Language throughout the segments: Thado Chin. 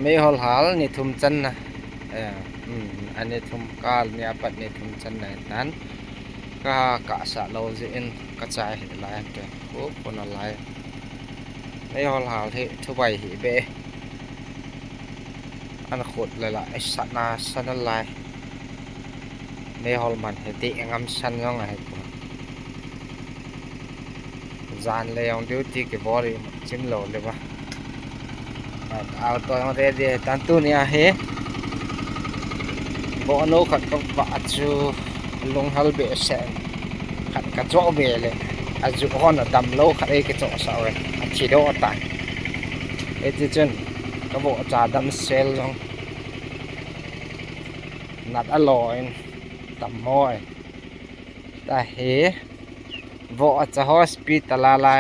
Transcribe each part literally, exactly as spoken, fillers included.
Meihol hal ni thum channa. Eh, um, ani thum kal ni apat ni thum channa tan. Ka, ka sa lo jeh in ka chai hi lai te. Ko, ko na lai. Meihol hal hi thubai hi be. An khut le la, ai sana, sana lai. Meihol man hi ti engam san jong ahi ko. Jan le jong duty kibol i chim lo le ba. Al to jong ready tan tuni ahi. Vohnu khat ka va chu lunghel behseh. Khat ka cho be le. Aju hon adam lo khat ei kicho sa ve. Athi do ta. Eti chun ka vohcha damsel jong. Nat alo in tam hoi. Tahi. Vohcha hospital a la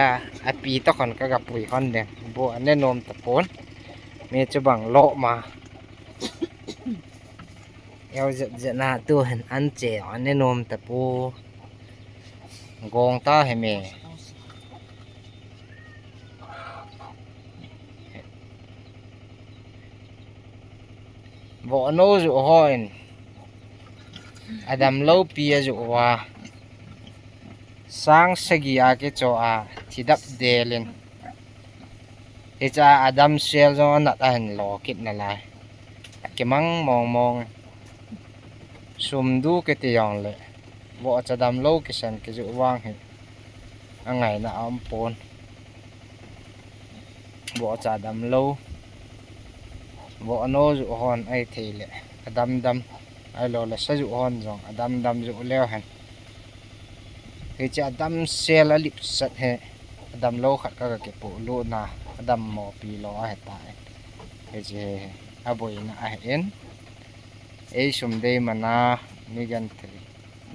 a pi to khon ka ga pui hon ding. Bo ane nom ta pon. Mi chu bang lo ma. Eo zet zet na tu hin an che ane nom ta pu. Gong ta hi me. Vohnu ju hon. Adam lo pi a ju wa. Sang sagi a kicho a. Thi dap del in. Hicha adam sel jong anat ahin lo kit na lai. Akimang mong mong. Sum du kiti jong le. Vohcha dam lo kisan kiju vang hi. Angaina a um pon. Vohcha dam lo. Vohnu ju hon ai thei le. Adam dam. Ai lo le sa ju hon jong. Adam dam ju leo hen. Hiche adam sel a lip sat he. Adam lo khat ka, ka kipu lu na. Adam mo pi lo a he ta e. Hiche he. A boina a he in. Ei sum dei mana mi gan thei.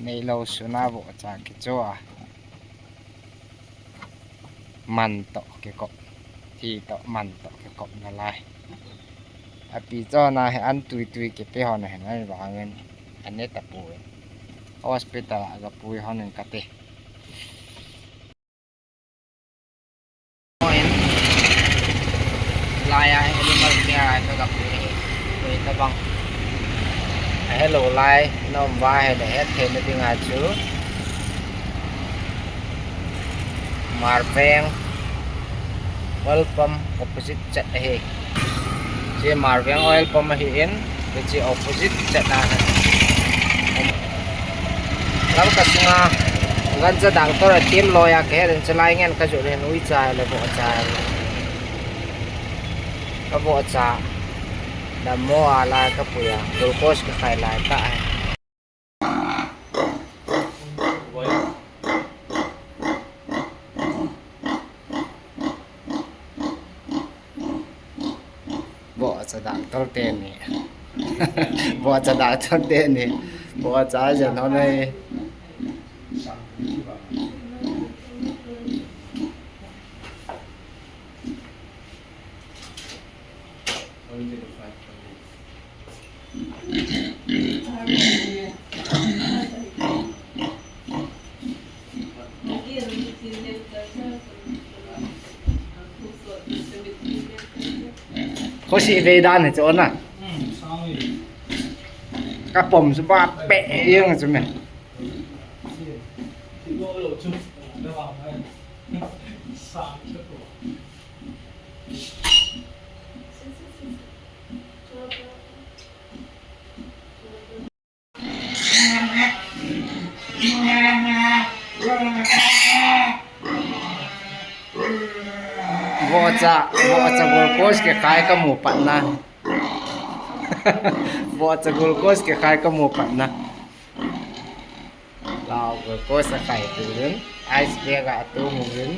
Nei lo suna vohcha kicho a. Man to kikop. Thi to man to kikop na lai. Api cho na he an tui tui kipe hon he na vangin. Ane ta pu. Hospital a ga pui hon in kate. Lai a animal care a ka ga pui. Pui ta bang. Hello lai, nom va he le het the na ding a chu. Marveng. Welcome opposite chat ahi. Che Marveng oil pump ahi in, che opposite chat a. Lamka sunga, gancha doctor a team lawyer ka het in chalai ngen ka ju le nui cha le bo cha. Ka bo cha. Damo a la ka puya, glucose ka khai lai ta. Bo cha doctor te ni. Bo cha doctor te ni. Bo cha ja no nei. Khosi vei dan hi chu na. Ka pom chu ba pe jeng chu me. Vohcha, vohcha glucose kikhai ka mu pat na. Vohcha glucose kikhai ka mu pat na. Lao glucose a khai tu rin, ice bag a tu mu rin.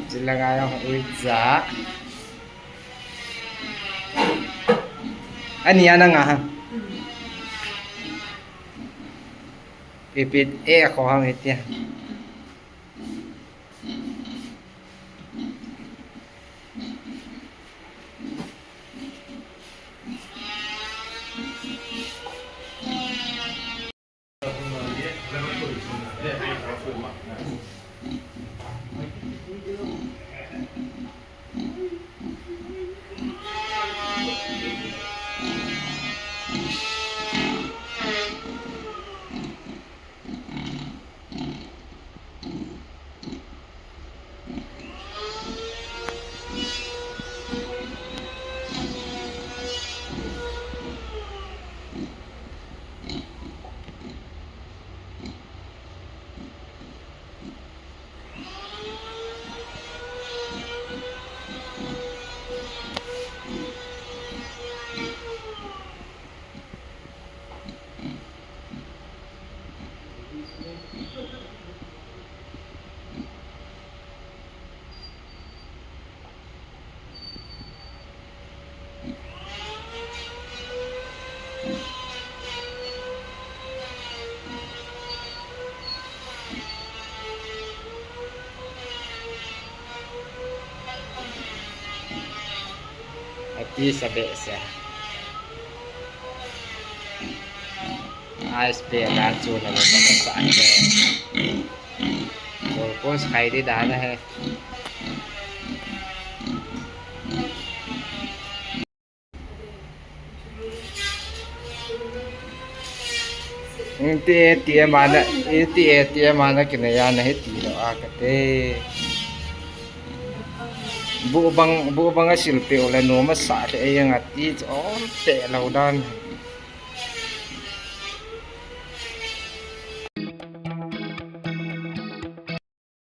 Chilanga jong uicha. Ani ana nga ha. Pipit e kho ham hitia. Ati sa behseh. Ice pe na chu na lo sa sa ke. Bol pon sai di da na he. Iti iti mana, iti iti mana kine ya na hiti lo a kate. Bu bang, bu bang a silpi ole no ma sa te e yang ati cho te lo dan.